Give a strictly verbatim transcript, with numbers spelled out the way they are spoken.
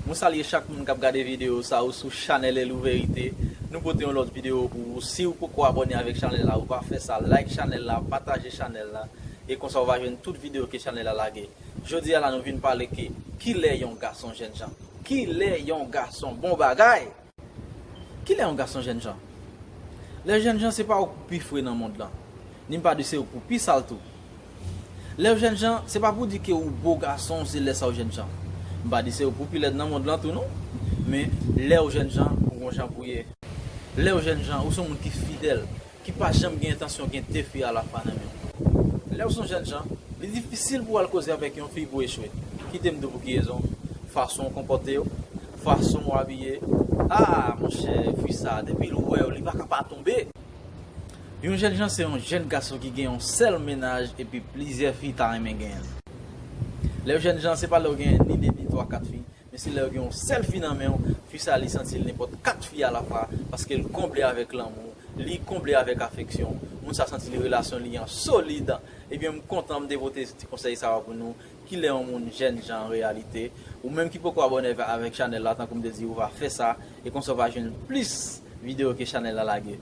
Mwen salye chak moun k ap gade videyo sa ou sou chanèl Elou Verite. Nou pote yon lòt videyo pou ou. Si ou poko abòne avèk chanèl la, ou pa fè sa, like chanèl la, pataje chanèl la, e konsa ou va jwenn tout videyo ke chanèl la lage. Jodi a la nou vin pale ke kilè yon gason jènjan. Kilè yon gason bon bagay. Kilè yon gason jènjan? Lè w jènjan se pa ou k pi fre nan mond lan. Ni m pa di se ou k pou pi sal tou. Lè w jènjan, se pa pou di ke ou bo gason, se lè sa w jènjan. M pa di se ou k pou pi lèd nan mond lan tou non. Men lè w jènjan, ou gon jan pou ye. Lè w jènjan, ou se yon moun ki fidèl, ki pa janm gen entansyon gen de fi alafwa nan men w. Lè w se yon jènjan, li difisil pou w al koze avèk yon fi pou echwe. Kite m di w pou ki rezon. Fason w konpòte w, fason w abiye. Ah monchè, fi sa, depi l wè w, li pa ka pa tonbe. Yon jènjan se yon jèn gason ki gen yon sèl mennaj epi plizyè fi ta renmen genyen l. Lè w jènjan, se pa lè w genyen ni de, ni twa, kat fi, men se lè w gen yon sèl fi nan men w, fi sa li santi l nenpòt kat fi alafwa, paske l konble avèk lanmou, li konble avèk afeksyon. Moun sa santi li relasyon li an solid. Ebyen, m kontan m te pote ti konsèy sa yo pou nou. Kilè yon moun jènjan an reyalite? Ou menm ki poko abòne avè-, avèk chanèl la, tankou m te di, ou va fè sa, e konsa w va jwenn plis videyo ke chanèl la lage.